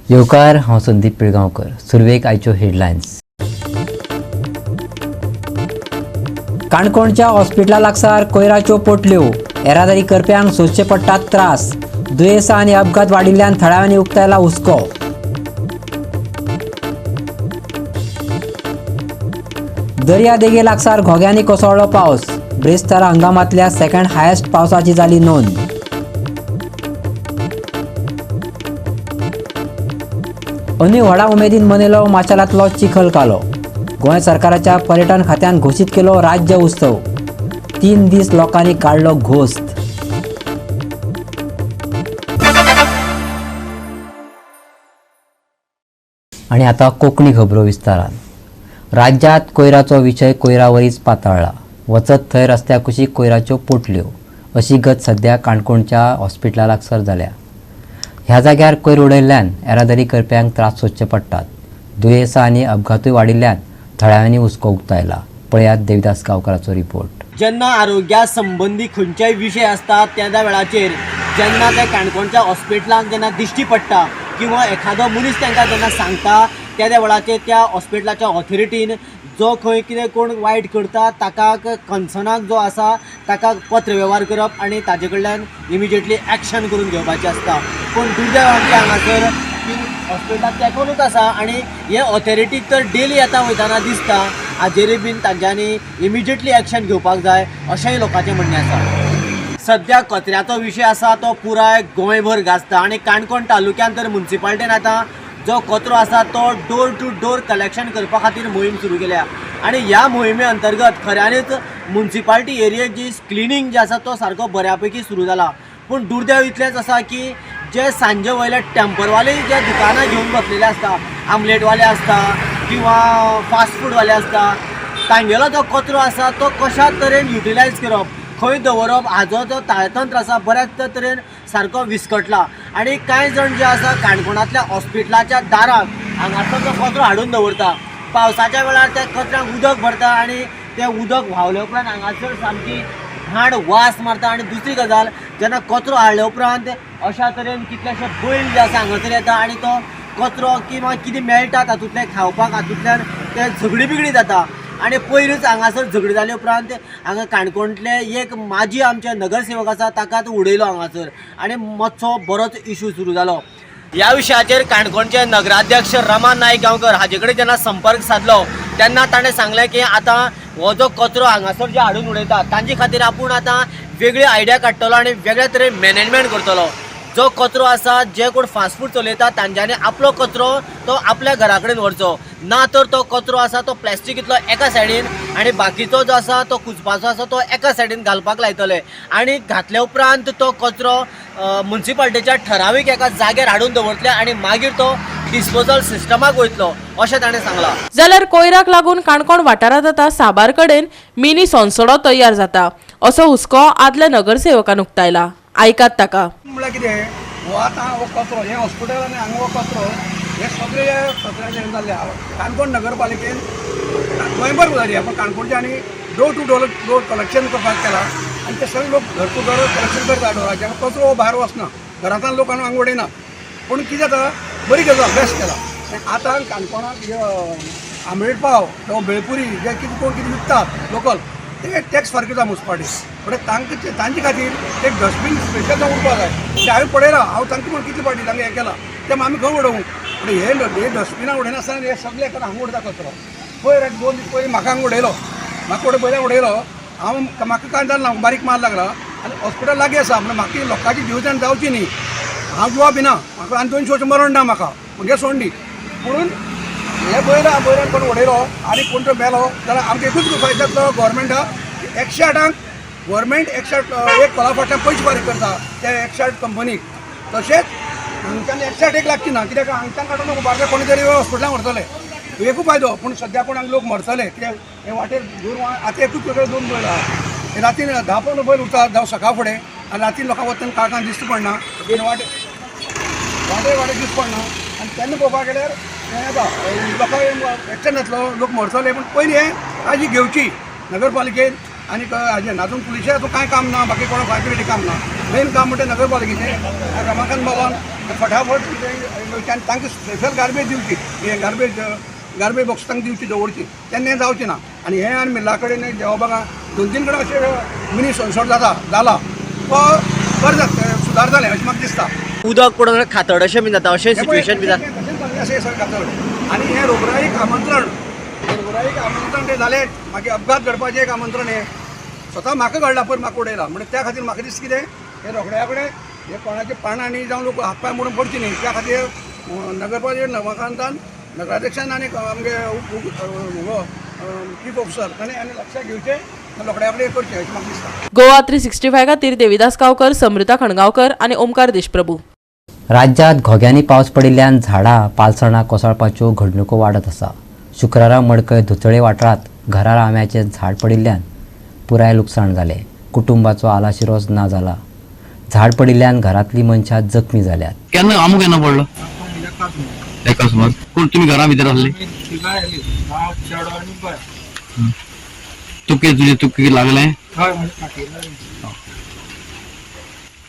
येवकार, हांव संदीप पिळगांवकर. सुरवेक आयच्यो हेडलायन्स. काणकोणच्या हॉस्पिटला लागसार कोयराच्यो पोटल्यो, येरादारी करप्यांक सोंसचे पडटात त्रास. दुयेंसां आनी अपघात वाडिल्ल्यान थळाव्यांनी उक्तायला हुस्को. दर्यादेगे लागसार घोग्यांनी कोसळ्ळो पावस. ब्रेस्तारा हंगामांतल्या सेकंड हायेस्ट पावसाची जाली नोंद. अंदूय व्हडा उमेदीन मनयलो माशेलांतलो चिखल कालो. गोंय सरकाराच्या पर्यटन खात्यान घोशीत केलो राज्य उत्सव. 3 दीस लोकांनी काडलो घोस्त. आनी आतां कोंकणी खबरो विस्तारान. राज्यांत कोयराचो विशय कोयरावरीच पातळ्ळा. वचत थंय रस्त्या कुशीक कोयराच्यो पोटल्यो, अशी गत सद्या काणकोणच्या हॉस्पिटला लागसार जाल्या. ह्या जाग्यार कोयर उडयल्ल्यान येरादारी करप्यांक त्रास सोंसचे पडटात. दुयेंसां आनी अपघातूय वाडिल्ल्यान थळाव्यांनी हुस्को उक्तायला. पळयात देविदास गांवकाराचो रिपोर्ट. जेन्ना आरोग्या संबंदी खंयच्याय विशय आसता त्या वेळाचेर जेन्ना ते काणकोणच्या हॉस्पिटलांत जेन्ना दिश्टी पडटा किंवा एखादो मनीस तांकां जेन्ना सांगता त्या वेळाचेर त्या हॉस्पिटलाच्या ऑथॉरिटीन जो खंय कितें कोण वायट करता ताका कन्सर्नाक जो आसा ताका पत्र वेव्हार करप आनी ताजे कडल्यान इमिजिएटली एक्शन करून घेवपाचें आसता. पूण दुर्दैव आमचें हांगासर की हॉस्पिटलाक तेंकोनूच आसा आनी हे ऑथॉरिटीक तर डेली येता वयतना दिसता, हाजेरूय बीन तांच्यांनी इमिजिएटली एक्शन घेवपाक जाय अशेंय लोकांचें म्हणणें आसा. सद्या कचऱ्याचो विशय आसा तो पुराय गोंयभर गाजता आनी काणकोण तालुक्यांत तर मुन्सिपाल्टीन आतां जो कचरो आसा तो डोर टू डोर कलेक्शन करपा खातीर मोहीम सुरू केल्या आनी ह्या मोहिमे अंतर्गत खऱ्यांनीच मुन्सिपाल्टी एरियेक जी क्लिनींग जे आसा तो सारको बऱ्या पैकी सुरू जाला. पूण दुर्दैव इतलेंच आसा की जे सांजे वयले टेम्परवाले जे दुकानां घेवन बसलेले आसता, आमलेटवाले आसता किंवा फास्ट फूडवाले आसता, तांगेलो जो कचरो आसा तो कशा तरेन युटिलायज करप, खंय दवरप हाजो जो ताळतंत्र आसा बऱ्याच तरेन सारको विस्कटला. आनी कांय जाण जे आसा काणकोणांतल्या हॉस्पिटलाच्या दाराक हांगासर जो कचरो हाडून दवरता, पावसाच्या वेळार त्या कचऱ्यांक उदक भरता आनी तें उदक व्हांवले उपरांत हांगासर सामकी घाण वास मारता. आनी दुसरी गजाल, जेन्ना कचरो हाडले उपरांत अशा तरेन कितलेशे बैल जे आसा हांगासर येता आनी तो कचरो किंवा कितें मेळटा तातूंतलें खावपाक, हातूंतल्यान ते झगडी बिगडी जाता. आनी पयरूच हांगासर झगडी जाले उपरांत हांगा काणकोणतले एक माजी आमचे नगरसेवक आसा ताकाच उडयलो हांगासर आनी मातसो बरोच इशू सुरू जालो. ह्या विशयाचेर काणकोणचे नगराध्यक्ष रमा नायक गांवकर हाजे कडेन जेन्ना संपर्क सादलो तेन्ना ताणें सांगलें की आतां हो जो कचरो हांगासर जे हाडून उडयता तांचे खातीर आपूण आतां वेगळी आयडिया काडटलो आनी वेगळ्या तरेन मॅनेजमेंट करतलो. जो कचरो आसा जे कोण फास्ट फूड चलयता तांच्यांनी आपलो कचरो तो आपल्या घरा कडेन व्हरचो, ना तर तो कचरो आसा तो प्लास्टिकींतलो एका सायडीन आनी बाकीचो जो आसा तो कुचपाचो आसा तो एका सायडीन घालपाक लायतले आनी घातले उपरांत तो कचरो मुन्सिपाल्टीच्या ठरावीक एका जाग्यार हाडून दवरतले आनी मागीर तो डिस्पोजल सिस्टमाक वयतलो अशें ताणें सांगलां. जाल्यार कोयराक लागून काणकोण वाठारांत आतां साबार कडेन मिनी सोनसडो तयार जाता असो हुस्को आदल्या नगरसेवकान उक्तायला. आयकात ताका. म्हळ्यार कितें, हो आतां हो कचरो हें हॉस्पिटल आनी हांगा हो कचरो हे सगळे कचऱ्याचे जाल्ले आहा. काणकोण नगरपालिकेन गोंयभर जाली पूण काणकोणचे आनी door to door door collection करपाक केला आनी ते सगळे लोक घर टू घर कलेक्शन करता डोराचे. कचरो भायर वचना, घरांतल्यान लोक हांगा उडयना. पूण कितें जाता, बरी गजाल बेस्ट केला. आतां काणकोणाक आमलेट पाव किंवा भेळपुरी जे कितें कोण कितें विकतात लोकल ते टॅक्स फारीक करता मुन्सिपाल्टी. पूण तांकां तांचे खातीर एक डस्टबीन स्पेशल जावन उरपाक जाय. तें हांवें पळयलां, हांव तांकां म्हण कितले फावटी तांकां हें केलां तें आमी खंय उडोवं. पूण हे डस्टबिनां उडयनासतना हे सगळे एका हांगा उडयता कचरो. पयर एक 2 दीस पयलीं म्हाका हांगा उडयलो, म्हाका पयल्यान उडयलो हांव, म्हाका कांय जालें ना, बारीक मार लागला आनी हॉस्पिटल लागीं आसा म्हणून म्हाका लोकांची जीवजाण जावची न्ही, हांव जिवा भिना, म्हाका आनी 200 वर्सां मरण ना म्हाका, म्हणजे सोडली. पुणून हे बयरा बयरान कोण उडयलो आनी कोण तो मेलो जाल्यार आमकां एकूच फायदो जातलो गोवोरमेंटाक. 108 गोवोरमेंट 108 एक कोला फाटल्यान पयशे फारीक करता त्या 108 कंपनीक. तशेंच हांगच्यान 108 लागची ना, कित्याक हांगच्यान काडून बारके कोणी तरी हॉस्पिटलान व्हरतले, एकूच फायदो. पूण सद्या कोणाक लोक मरतले कित्याक हे वाटेर दोन आतां एकूच वेगळे 2 बैल आहा. रातीन 10-15 बैल उरता जावं सकाळ फुडें आनी रातीन लोकांक वतना काळखान दिश्टी पडना, वाटे वाटे वाटे दिश्टी पडना. आनी तेन्ना पळोवपाक गेल्यार हें येता लोकांक एक्सिडंट जातलो, लोक मरतले. पूण पयलीं हें काळजी घेवची नगरपालिकेन आनी हाजें. आजून पुलिशें हातूंत कांय काम ना, बाकी कोणा फायर ब्रिगेडी काम ना. मेन काम म्हणटा नगरपालिकेचें. रमाकांत बाबान फटाफट आनी तांकां स्पेशल गार्बेज दिवची, हें गार्बेज गार्बेज बॉक्स तांकां दिवची दवरची, तेन्ना हें जावचें ना. आनी हें आनी मिल्ला कडेन देवबागा 2-3 कडेन अशें मिनी सनसोट जाता जाला तो बरें जाता, सुदार जालें अशें म्हाका दिसता. उदक पडून खातड अशें बी जाता, अशें सिट्युएशन बी जाता. तशेंच जाल्लें आसा हें सगळें खातड. आनी हें रोगराईक आमंत्रण, रोगराईक आमंत्रण तें जालें, मागीर अपघात घडपाचें एक आमंत्रण हें स्वता म्हाका घडला पयर, म्हाका उडयला. म्हणजे त्या खातीर म्हाका दिसता कितें हें रोगड्या कडेन हे कोणाचे पानांनी जावं लोक हात पांय मोडून पडचे न्ही, त्या खातीर नगरपालिके नवकांतान नगराध्यक्षान आनी आमगे चीफ ऑफिसर ताणें आनी लक्षात घेवचें, रोखड्या कडेन करचें अशें म्हाका दिसता. गोवा 365 खातीर देविदास गांवकर, समृता खणगांवकर आनी ओमकार देशप्रभू. राज्यांत घोग्यांनी पावस पडिल्ल्यान झाडां पालसणां कोसळपाच्यो घडणुको वाडत आसा. शुक्रारा मडकय धुतळे वाठारांत घरार आंब्याचें झाड पडिल्ल्यान पुराय लुकसाण जालें. कुटुंबाचो आलाशिरोच ना जाला. झाड पडिल्ल्यान घरांतलीं मनशां जखमी जाल्यात. केन्ना आमो केन्ना पडलो? एका सुमार. कोण तुमी घरा भितर आसली? तुके तुजे तुके लागलें?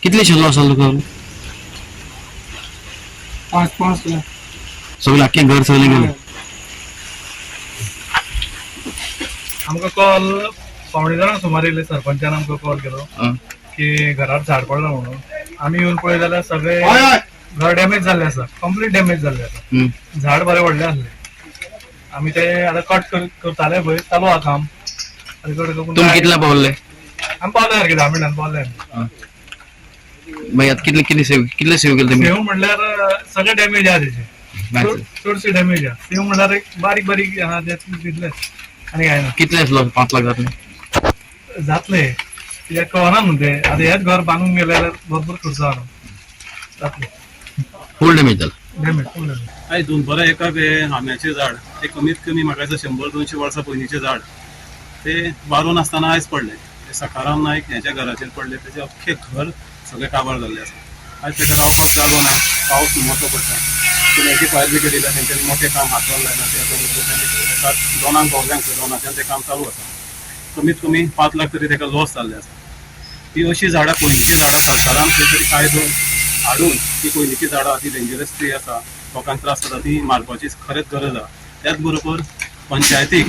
कितले लॉस जालो तुका? 5-5 लाख. सगळें आख्खें घर सगळें गेलें. आमकां कॉल 1:45 सुमार येयले, सरपंचान आमकां कॉल केलो की घरार झाड पडलां म्हणून. आमी येवन पळयत जाल्यार सगळें घर डॅमेज जाल्लें आसा, कंप्लीट डॅमेज जाल्लें आसा. झाड बरें व्हडलें आसलें. आमी ते आतां कट करताले पळय, चालू आहा काम. तुमी कितल्या पावले? आमी पावले सारके 10 मिनटान पावले आमी. मागीर आतां कितले कितले सेव कितले सेव केले तुमी? सेव म्हणल्यार सगळें डॅमेज आहा तेजें, चडशें डॅमेज आहा. सेव म्हणल्यार एक बारीक बारीक आहा ते तितलेंच आनी कांय ना. कितले लॉस? 5 लाख जातले? जातले, कित्याक कळना न्हू ते. आतां हेच घर बांदून गेले जाल्यार भरपूर खर्च आहा, जातले. फूल डॅमेज जाला. डॅमेज फूल डॅमेज. आयज दनपरां एकाक हें आंब्याचें झाड तें कमीत कमी म्हाका दिसता 100-200 वर्सां पयलींचें झाड तें वारो नासतना आयज पडलें. तें सखाराम नायक हेच्या घराचेर पडलें, तेजें अख्खें घर सगळें काबार जाल्लें आसा. आयज ताका रावपाक जागो ना, पावस मोटो पडटा. पूण हेजी फायर ब्रिगेड येयल्या, तेंच्यांनी मोटें काम हातवार लायलां. ते 2 पावल्यांक 2 तें काम चालू आसा. कमीत कमी 5 लाख तरी ताका लॉस जाल्लें आसा. ही अशीं झाडां पयलींचीं झाडां सरकारान खंय तरी कायदो हाडून ती पयलींचीं झाडां ती डेंजरस ट्री आसा, लोकांक त्रास जाता, ती मारपाची खरेंच गरज आसा. त्याच बरोबर पंचायतीक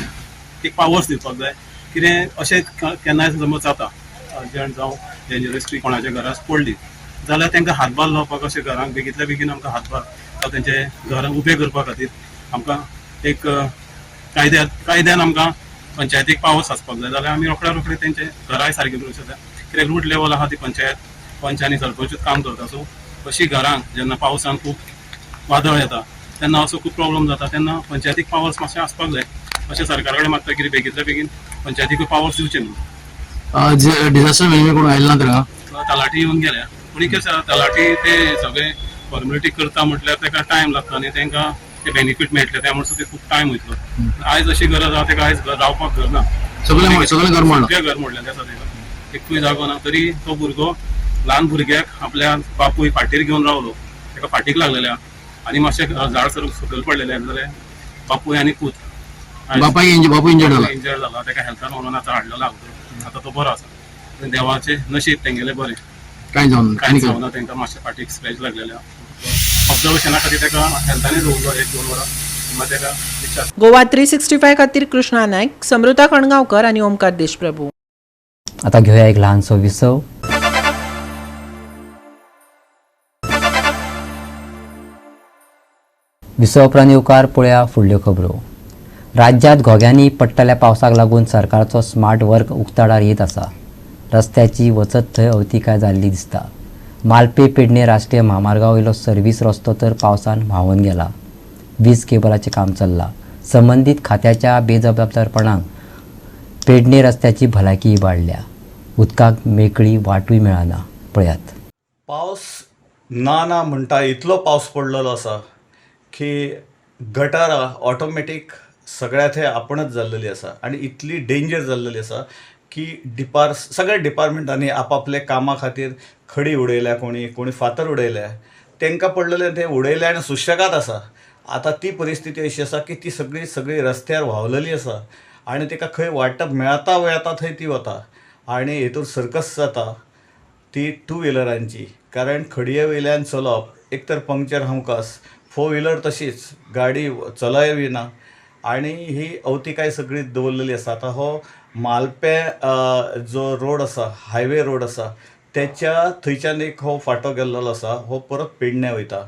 एक पावर्स दिवपाक जाय, कितें अशें केन्नाय समज जाता अर्जंट जावं डेंजरस ट्री कोणाच्या घरांत पडली जाल्यार तांकां हातभार लावपाक अशें घरांक बेगींतल्या बेगीन आमकां हातभार जावं तेंचे घरां उबें करपा खातीर आमकां एक कायद्यान आमकां पंचायतीक पावर्स आसपाक जाय, जाल्यार आमी रोखड्या रोखडे तेंचे घरांय सारकें करूंक शकता. कित्याक रूट लेवल आहा ती पंचायत पंच आनी सरपंचूच काम करता. सो अशी घरांक जेन्ना पावसान खूब वादळ येता तेन्ना असो खूब प्रॉब्लम जाता, तेन्ना पंचायतीक पावर्स मातशें आसपाक जाय अशें सरकारा कडेन मागता की बेगींतल्या बेगीन पंचायतीकूय पावर्स दिवचे म्हणून. डिझास्टर मॅनेजमेंट कोण आयले ना तर? तलाठी येवन गेल्या, पूण कितें आसा तलाठी ते सगळे फॉर्मेलिटी करता म्हटल्यार ताका टायम लागता आनी तांकां ते बेनिफीट मेळटले त्या म्हणसर ते खूब टायम वयतलो. आयज अशी गरज आहा, ताका आयज रावपाक घर ना, सगळें सगळें घर मोडलां, सगळें घर मोडलेलें आसा ताका, एकूय जागो ना. तरी तो भुरगो ल्हान भुरग्याक आपल्या बापूय फाटीर घेवन रावलो, ताका फाटीक लागलेलें आनी मातशें झाड सर सकयल पडलेलें जाल्यार बापूय आनी पूत बापूय इंजर्ड जाला, इंजर्ड जाला. ताका हेल्थान व्हरून आतां हाडलेलो अगोदर, आतां तो बरो आसा. देवाचें नशीब तेंगेलें बरें, कांय जावना, कांय जावना. तांकां मातशें फाटीक स्क्रॅच लागलेलें, ऑब्जर्वेशना खातीर ताका हेल्थानूच दवरलो 1-2 वरां, मागीर ताका डिस्चार्ज. गोवा 365 खातीर कृष्णा नायक, समृता खणगांवकर आनी ओमकार देशप्रभू. आता घेऊया एक लहानसो विसव. विसव उपरांत येवकार पळया फुडल्यो खबरो. राज्यांत घोग्यांनी पडटल्या पावसाक लागून सरकारचो स्मार्ट वर्क उक्ताडार येत आसा. रस्त्याची वचत थंय अवतिकाय जाल्ली दिसता. मालपे पेडणे राष्ट्रीय म्हामार्गा वयलो सर्वीस रस्तो तर पावसान व्हांवन गेला. वीज केबलाचें काम चल्लां. संबंदीत खात्याच्या बेजबाबदारपणान पेडणे रस्त्याची भलायकी इबाडल्या. उदकाक मेकळी वाटूय मेळना. पळयात. पावस ना ना म्हणटा इतलो पावस पडलेलो आसा की गटारां ऑटोमॅटीक सगळ्या थंय आपणच जाल्लेली आसा आनी इतली डेंजर जाल्लेली आसा की सगळ्या डिपार्टमेंटांनी आपापले कामा खातीर खडी उडयल्या, कोणी कोणी फातर उडयल्या, तांकां पडलेले ते उडयले आनी सुशेगाद आसा. आतां ती परिस्थिती अशी आसा की ती सगळी सगळी रस्त्यार व्हांवलेली आसा आनी ताका खंय वाटप मेळता वता थंय ती वता आनी हितून सर्कस जाता ती टू व्हिलरांची, कारण खडये वयल्यान चलप एक तर पंक्चर हमखास, फोर व्हिलर तशीच गाडी चलय बी ना आनी ही अवतिकाय सगळी दवरलेली आसा. आतां हो मालपें जो रोड आसा, हायवे रोड आसा, तेच्या थंयच्यान एक हो फांटो गेल्लो आसा, हो परत पेडण्यां वयता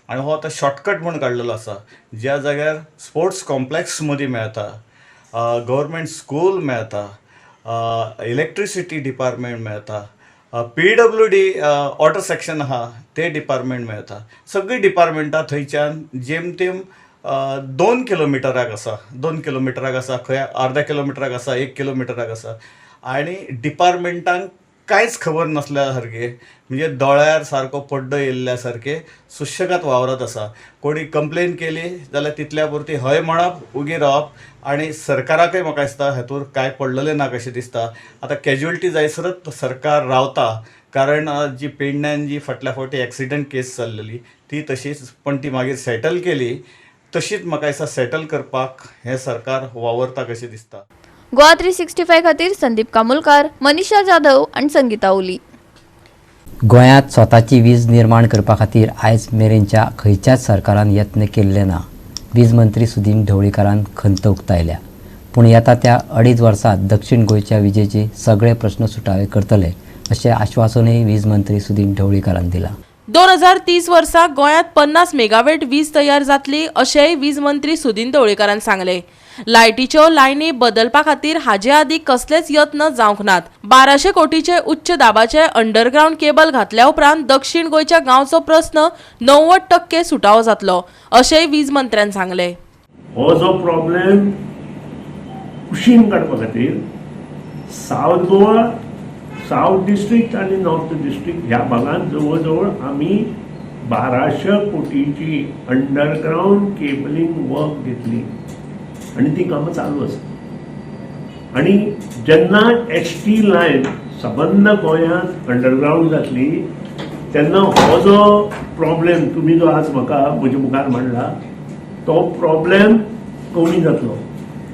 आनी हो आतां शॉर्टकट म्हूण काडलेलो आसा, ज्या जाग्यार स्पोर्ट्स कॉम्प्लेक्स मदीं मेळटा, गव्हर्मेंट स्कूल मेळटा, इलेक्ट्रिसिटी डिपार्टमेंट मेळटा, पीडब्ल्यूडी वॉटर सेक्शन आहा ते डिपार्टमेंट मेळटा. सगळीं डिपार्टमेंटां थंयच्यान जेमतेम 2 किलोमिटराक आसा, 2 किलोमिटराक आसा, खंय अर्द्या किलोमिटराक आसा, 1 किलोमिटराक आसा आनी डिपार्टमेंटांक कांयच खबर नासल्या सारकें, म्हणजे दोळ्यार सारको पड्डो येयल्ल्या सारकें सुशेगाद वावरत आसा. कोणी कंप्लेन केली जाल्यार तितल्या पुरती हय म्हणप, उगी रावप आनी सरकाराकय म्हाका दिसता हातूंत कांय पडलेलें ना कशें दिसता. आतां कॅज्युअल्टी जायसरच सरकार रावता, कारण जी पेडण्यान जी फाटल्या फावटी एक्सिडंट केस जाल्लेली ती तशीच, पण ती मागीर सेटल केली, तशीच म्हाका दिसता सेटल करपाक हें सरकार वावरता कशें दिसता. गोवा 365 खातीर संदीप कामुलकार, मनीषा जाधव आनी संगीता ओली. गोंयांत स्वताची वीज निर्माण करपा खातीर आयज मेरेनच्या खंयच्याच सरकारान यत्न केल्ले ना, वीज मंत्री सुदीन ढवळीकारान खंत उक्तायल्या. पूण येता त्या 2.5 वर्सांत दक्षिण गोंयच्या विजेचे सगळे प्रश्न सुटावे करतले अशें आश्वासनूय वीज मंत्री सुदीन ढवळीकारान दिलां. 2030 वर्सा गोंयांत 50 मेगावॅट वीज तयार जातली अशेंय वीज मंत्री सुदीन ढवळीकारान सांगलें. लायटीच्यो लायनी बदलपा खातीर हाजे आदीं कसलेच यत्न जावंक नात. 1200 कोटीचे उच्च दाबाचे अंडरग्रावंड केबल घातल्या उपरांत दक्षिण गोंयच्या गांवचो प्रस्न 90% सुटावो जातलो अशेंय वीज मंत्र्यान सांगलें. हो जो प्रॉब्लेम कुशीन काडपा खातीर सावथ गोवा, सावथ डिस्ट्रिक्ट आनी नॉर्थ डिस्ट्रिक्ट ह्या भागांत जवळ जवळ आमी 1200 कोटीची अंडरग्रावंड केबलिंग वर्क घेतली आनी ती कामां चालू आसा. आनी जेन्ना एच टी लायन सबंद गोंयांत अंडरग्रावंड जातली तेन्ना हो जो प्रॉब्लेम तुमी जो आज म्हाका म्हज्या मुखार मांडला तो प्रॉब्लेम कमी जातलो.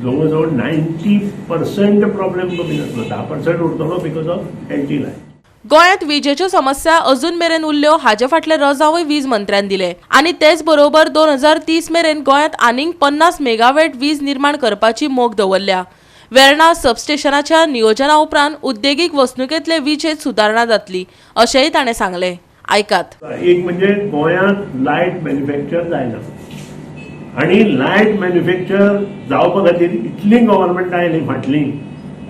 जवळ जवळ 90% प्रॉब्लेम कमी जातलो, 10% उरतलो because of L T line. गोंयांत विजेच्यो समस्या अजून मेरेन उरल्यो हाजे फाटले रजांवूय वीज मंत्र्यान दिले आनी तेच बरोबर 2030 मेरेन गोंयांत आनीक 50 मेगावॅट वीज निर्माण करपाची मोख दवरल्या. वेर्णा सबस्टेशनाच्या नियोजना उपरांत उद्देगीक वसणुकेंतले विजेंत सुदारणा जातली अशेंय ताणें सांगलें. आयकात. एक म्हणजे गोंयांत लायट मॅन्युफॅक्चर जायना आनी लायट मॅन्युफॅक्चर जावपा खातीर इतलीं गव्हर्मेंटां आयलीं फाटलीं,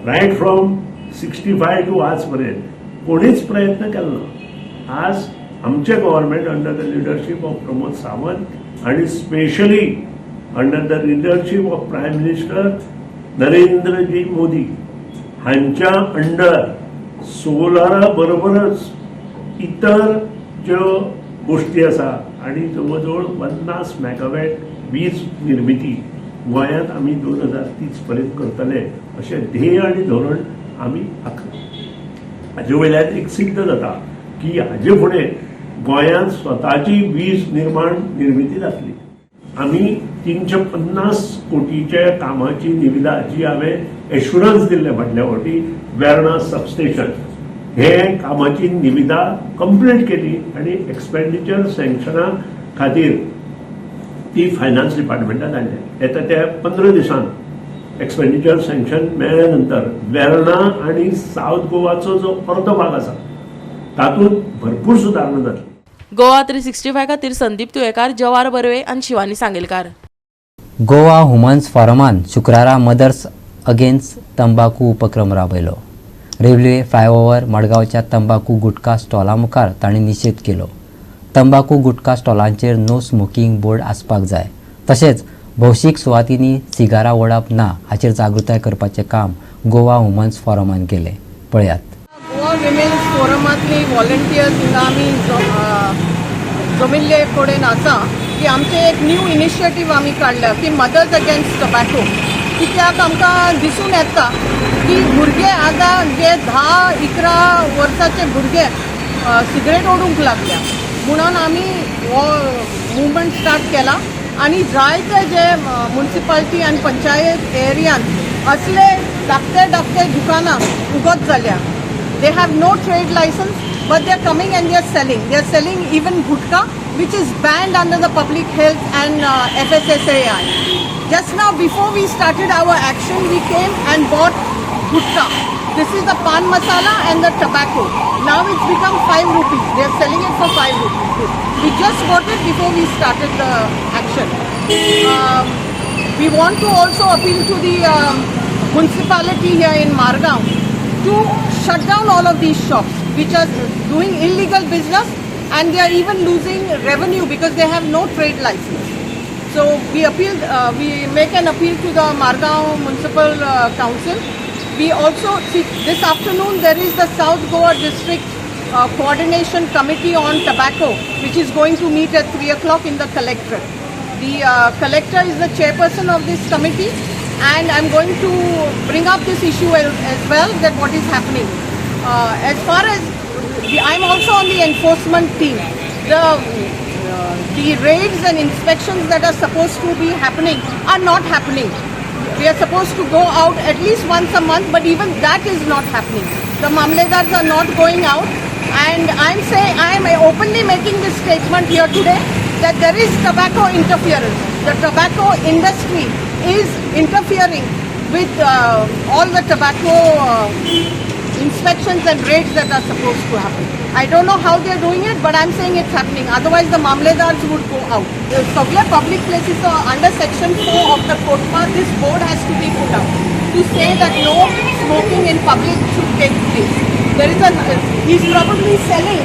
रायट फ्रॉम 65 टू आज पर्यंत कोणीच प्रयत्न केलो ना. आज आमचें government under the leadership of Pramod Sawant आनी specially under the leadership of prime minister Narendraji Modi हांच्या अंडर सोलारा बरोबरच इतर ज्यो गोश्टी आसा आनी जवळ जवळ 50 मेगावॅट वीज निर्मिती गोंयांत आमी 2030 पर्यंत करतले अशें ध्येय आनी धोरण आमी आंखलां. हाजे वयल्यान एक सिद्ध जाता की हाजे फुडें गोंयांत स्वताची वीज निर्मिती जातली. आमी 350 कोटीच्या कामाची निविदा जी हांवें एश्युरन्स दिल्लें फाटल्या फावटी वेर्णा सबस्टेशन हे कामाची निविदा कंप्लीट केली आनी एक्सपेंडिचर सँक्शना खातीर ती फायनान्स डिपार्टमेंटान धाडल्या. येता त्या 15 दिसान एक्सपेंडिचर सँक्शन मेळ्ळ्या नंतर वेर्णा आनी सावथ गोवाचो जो अर्दो भाग आसा तातूंत भरपूर सुदारणा जातली. गोवा 365 खातीर संदीप तुयेकार, जवार बर्वे आनी शिवानी सांगेलकार. गोवा वुमन्स फॉरमान शुक्रारा मदर्स अगेन्स्ट तंबाकू उपक्रम राबयलो. रेल्वे फ्लायओव्हर मडगांवच्या तंबाकू गुटखा स्टॉला मुखार तांणी निशेध केलो. तंबाकू गुटखा स्टॉलांचेर नो स्मोकिंग बोर्ड आसपाक जाय, तशेंच भौशीक सुवातींनी सिगारां ओडप ना हाचेर जागृताय करपाचें काम गोवा वुमन्स फॉरमान केलें. पळयात. गोवा विमेन्स फोरमांतली वॉलंटियर्स हिंगा आमी जमिल्ले कडेन आसा की आमचें एक न्यू इनिशिएटीव आमी काडल्या की मदर्स अगेन्स्ट टोबॅको. कित्याक आमकां दिसून येता की भुरगे आतां जे 10-11 वर्साचे भुरगे सिगरेट ओडूंक लागल्या, म्हणून आमी हो मुवमेंट स्टार्ट केला आनी जायते जे मुन्सिपाल्टी आनी पंचायत एरियान असले धाकटे धाकटे दुकानां उगत जाल्या. They have no trade license, but they are coming and they are selling. They are selling even gutka. which is banned under the Public Health and FSSAI. Just now, before we started our action, we came and bought gutka. This is the pan masala and the tobacco. Now it's become 5 rupees. They are selling it for 5 rupees. We just bought it before we started the action. We want to also appeal to the municipality here in Margao to shut down all of these shops which are doing illegal business, and they are even losing revenue because they have no trade license. So we make an appeal to the Margao Municipal Council. We also see this afternoon there is the South Goa District Coordination Committee on Tobacco, which is going to meet at 3 o'clock in the collectorate. The collector is the chairperson of this committee, and I'm going to bring up this issue as well, that what is happening. As far as I'm also on the enforcement team. The raids and inspections that are supposed to be happening are not happening. We are supposed to go out at least once a month, but even that is not happening. The mamledars are not going out, and I'm openly making this statement here today that there is tobacco interference. The tobacco industry is interfering with all the tobacco inspections and raids that are supposed to happen. I don't know how they are doing it, but I'm saying it's happening. Otherwise, the mamledars would go out. The Sogla public places are under section 4 of the Kotma. This board has to be put up to say that no smoking in public should take place. There is he's probably selling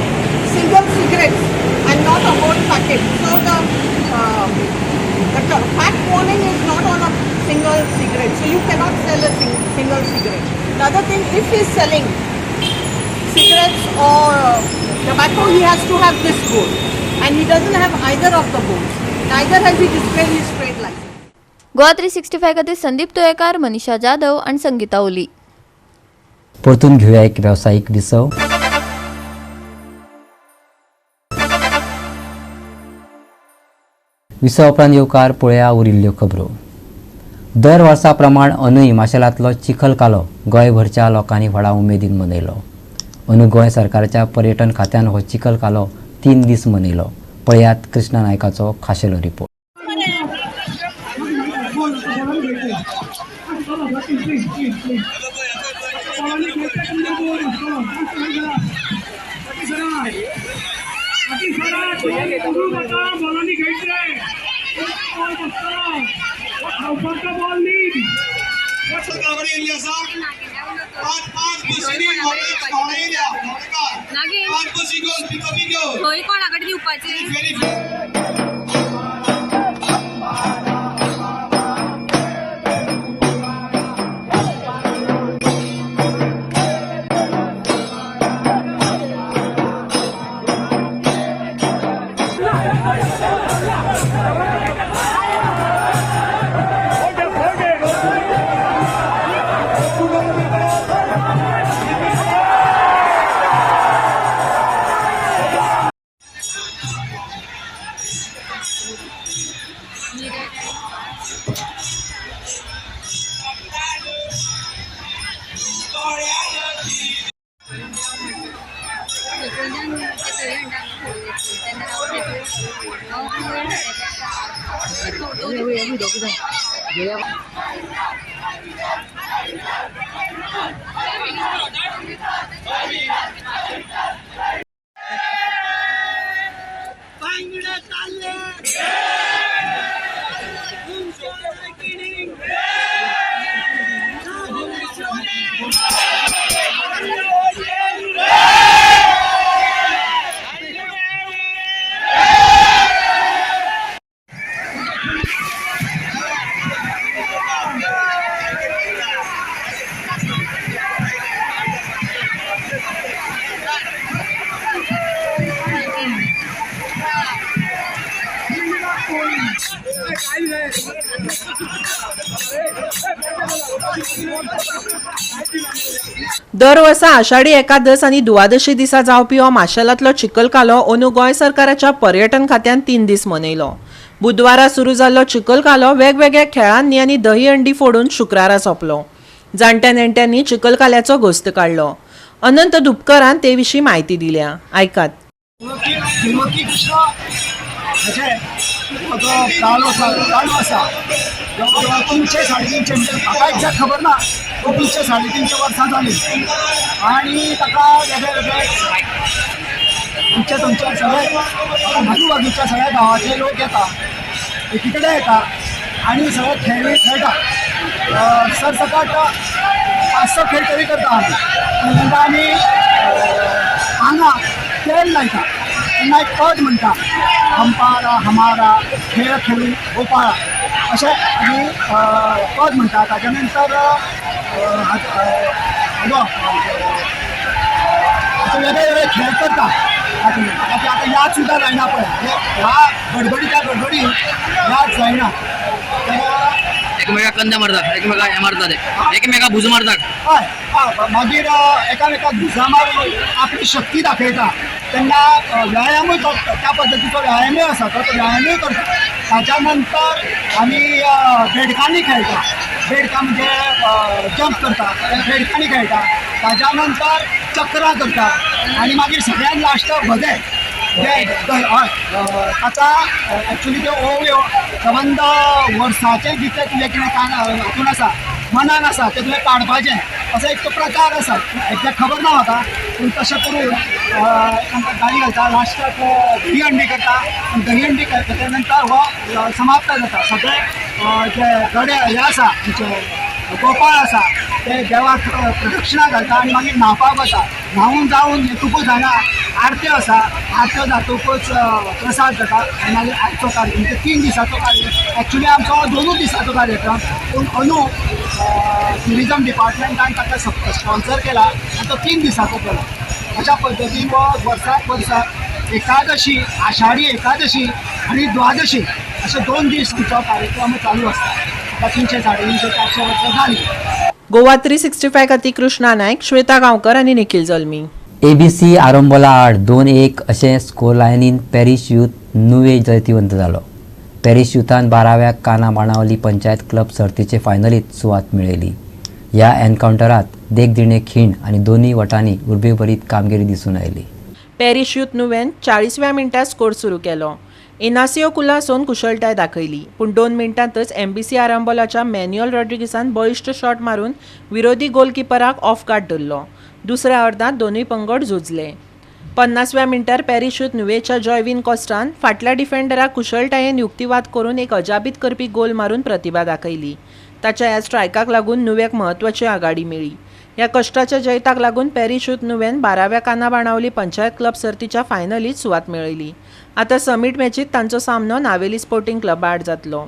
single cigarettes and not a whole packet. So the pack warning is not on a single cigarette. So you cannot sell a single cigarette. The other thing, if he's selling cigarettes or tobacco, he has to have this board, and he doesn't have either of the boards. Neither has he displayed his trade license. Goa 365 खातीर संदीप तोयकार, मनीषा जाधव आनी संगीता ओली. परतून घेवया एक वेवसायीक विसव. विसव उपरांत येवकार पळया उरिल्ल्यो खबरो. दर वर्सा प्रमाण अंदूय माशेलांतलो चिखल कालो गोंयभरच्या लोकांनी व्हडा उमेदीन मनयलो. अंदू गोंय सरकाराच्या पर्यटन खात्यान हो चिखल कालो 3 दीस मनयलो. पळयात कृष्णा नायकाचो खाशेलो रिपोर्ट. दर वर्सा आषाढी एकादस आनी दुवादशी दिसा जावपी हो माशेलांतलो चिखलकालो अंदू गोंय सरकाराच्या पर्यटन खात्यान 3 दीस मनयलो. बुधवारा सुरू जाल्लो चिखलकालो वेगवेगळ्या खेळांनी आनी दही अंडी फोडून शुक्रारा सोंपलो. जाणट्या नेणट्यांनी चिखलकाल्याचो घोस्त काडलो. अनंत दुपकरान ते विशीं म्हायती दिल्या, आयकात. अशें जो कालो आसा, चालू आसा जवळ 300 350, म्हणजे म्हाका एक्झॅक्ट खबर ना, तो 300 350 वर्सां जाली आनी ताका वेगळे वेगळे तुमचे तुमचे सगळे आजूबाजूच्या सगळ्या गांवांतले लोक येता, एकीकडे येता आनी सगळे खेळ खेळटा. सरसकाट 5-6 खेळ तरी करता आमी. तेन्ना आमी आंगाक तेल लायता, तेन्ना एक पद म्हणटा, हंपारा हमारा खेळ खेळून गोपाळा, अशें आमी पद म्हणटा. ताच्या नंतर वेगळे वेगळे खेळ करता. आतां याद सुद्दां जायना पळय, ह्या गडबडीच्या गडबडीन याद जायना. एकमेकाक कंदे मारतात, एकमेकाक हें मारतात, एकमेकाक भुज मारतात. हय, मागीर एकामेकाक भुजां मारून आपली शक्ती दाखयता. तेन्ना व्यायामूय त्या पद्दतीचो व्यायामूय आसा, तो व्यायामूय करता. ताच्या नंतर आमी बेडकांनी खेळटा. बेडकां म्हणजे जंप करता, बेडकांनी खेळटा. ताच्या नंतर चक्रां करता आनी मागीर सगळ्यान लास्टाक भजे. हय, ताका एक्चुली त्यो ओव्यो सबंद वर्साचें जितलें तुजें कितें हातून आसा, मनान आसा, तें तुवें काडपाचें, असो एक तो प्रकार आसा. एक्झॅक्ट खबर ना म्हाका, पूण तशें करून तांकां गाळी घालता. लास्टाक दही हंडी करता. दही हंडी करता नंतर हो समाप्त जाता. सगळे जे गडे हे आसा, आमचे गोपाळ आसा, ते देवाक प्रदक्षिणा घालता आनी मागीर न्हांवपाक वता. न्हांवून जावन येतकूच हांगा आरत्यो आसा, आरत्यो जातकूच प्रसाद जाता आनी मागीर आयचो कार्यक्रम, म्हणजे 3 दिसाचो कार्यक्रम. एक्चुली आमचो 2 दिसाचो कार्यक्रम, पूण अंदू ट्युरिजम डिपार्टमेंटान ताका स्पॉन्सर केला आनी तो 3 दिसाचो केला. अशा पद्दतीन हो वर्साक वर्साक एकादशी, आषाढी एकादशी आनी द्वादशी अशे 2 दीस आमचो कार्यक्रम चालू आसता. आतां 300 350 400 वर्सां जालीं. गोवा 365 खातीर कृष्णा नायक, श्वेता गांवकर आनी निखिल जल्मी. एबीसी आरंबोला आड 2-1 अशें स्कोर लायनीन पॅरीश यूथ नुवे जैतिवंत जालो. पॅरीश युथान 12व्या काना बाणावली पंचायत क्लब सर्तीचे फायनलीत सुवात मेळयली. ह्या एनकावंटरात देखदिणे खीण आनी दोनूय वटांनी उर्बेभरीत कामगिरी दिसून आयली. पॅरीश यूथ नुवेन 40व्या मिनटात स्कोर सुरू केलो. इनासियो कुलासोन कुशळटाय दाखयली, पूण 2 मिनटांतच एमबीसी आरंबोलाच्या मॅन्युअल रॉड्रिगीसान बळिश्ट शॉट मारून विरोधी गोलकिपराक ऑफ गार्ड धरलो. दुसऱ्या अर्दांत दोनूय पंगड झुजले. 50व्या मिनटार पॅरीश यूथ नुवेच्या जॉयविन कॉस्टान फाटल्या डिफेंडराक कुशळटायेन युक्तिवाद करून एक अजाबीत करपी गोल मारून प्रतिभा दाखयली. ताच्या ह्या स्ट्रायकाक लागून नुवेक म्हत्वाची आघाडी मेळ्ळी. ह्या कश्टाच्या जैताक लागून पॅरीश यूथ नुवेन 12व्या काना बाणावली पंचायत क्लब सर्तीच्या फायनलीत सुवात मेळयली. आतां समीट मॅचीत तांचो सामनो नावेली स्पोर्टिंग क्लबा आड जातलो.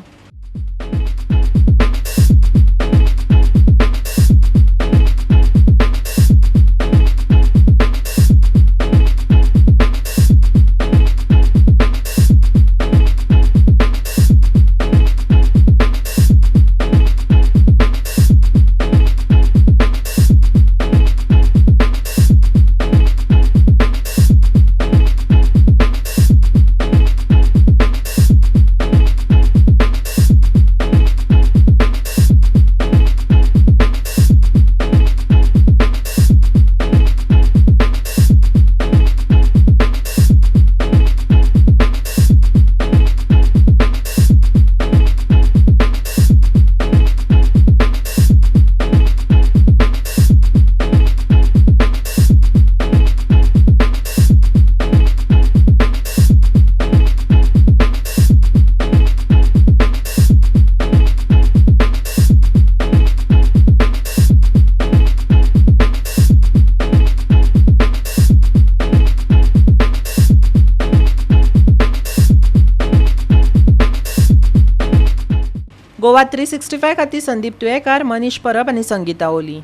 गोवा 365 खातीर संदीप तुयेकार, मनीष परब आनी संगीता ओली.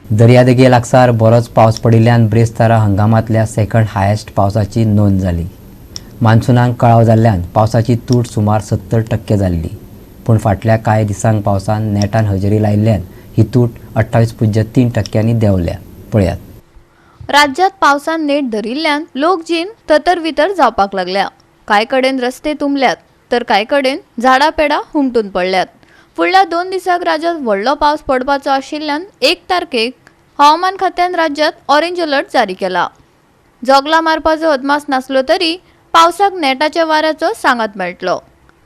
दर्यादेगे लागसार बरोच पावस पडिल्ल्यान ब्रेस्तारा हंगामांतल्या सेकंड हायेस्ट पावसाची नोंद जाली. मान्सूनाक कळाव जाल्ल्यान पावसाची तूट सुमार 70% जाल्ली, पूण फाटल्या कांय दिसांक पावसान नेटान हजेरी लायिल्ल्यान ही तूट 28.3% देंवल्या. पळयात, राज्यात पावसान नेट धरिल्ल्यान लोकजीण थतरवितर जावपाक लागल्या. कांय कडेन रस्ते तुंबल्यात तर कांय कडेन झाडां पेडां हुमटून पडल्यात. फुडल्या 2 दिसांक राज्यात व्हडलो पावस पडपाचो आशिल्ल्यान 1 तारखेक हवामान खात्यान राज्यात ऑरेंज अलर्ट जारी केला. जोगलां मारपाचो अदमास नासलो तरी पावसाक नेटाच्या वाऱ्याचो सांगात मेळटलो.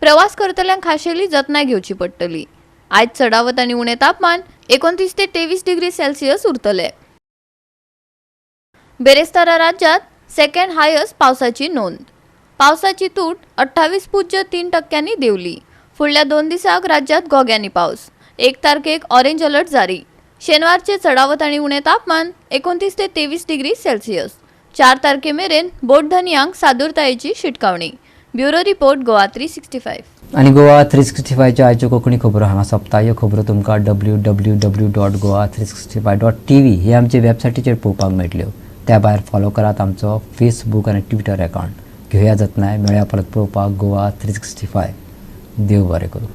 प्रवास करतल्यांक खाशेली जतनाय घेवची पडटली. आयज चडावत आनी उणें तापमान 29 ते 23 डिग्री सेल्सियस उरतले. बेरेस्तारा राज्यात सेकंड हायस्ट पावसाची नोंद. पावसाची तूट 28.3% देंवली. फुडल्या 2 दिसांक राज्यात घोग्यांनी पावस. 1 तारखेक ऑरेंज अलर्ट जारी. शेनवारचे चडावत आनी उणें तापमान 29 ते 23 डिग्री सेल्सियस. 4 तारखे मेरेन बोटधनयांक सादूरतायेची शिटकावणी. Bureau report, Goa 365. आनी गोवा 365च्यो आयच्यो कोंकणी खबरो हांगा सोंपता. ह्यो खबरो तुमकां www.goa365.tv हे आमचे वेबसायटीचेर पळोवपाक मेळटल्यो. त्या भायर फॉलो करात आमचो फेसबूक आनी ट्विटर अकावंट. घेवया जतनाय, मेळया परत पळोवपाक गोवा 365. देव बरें करूं.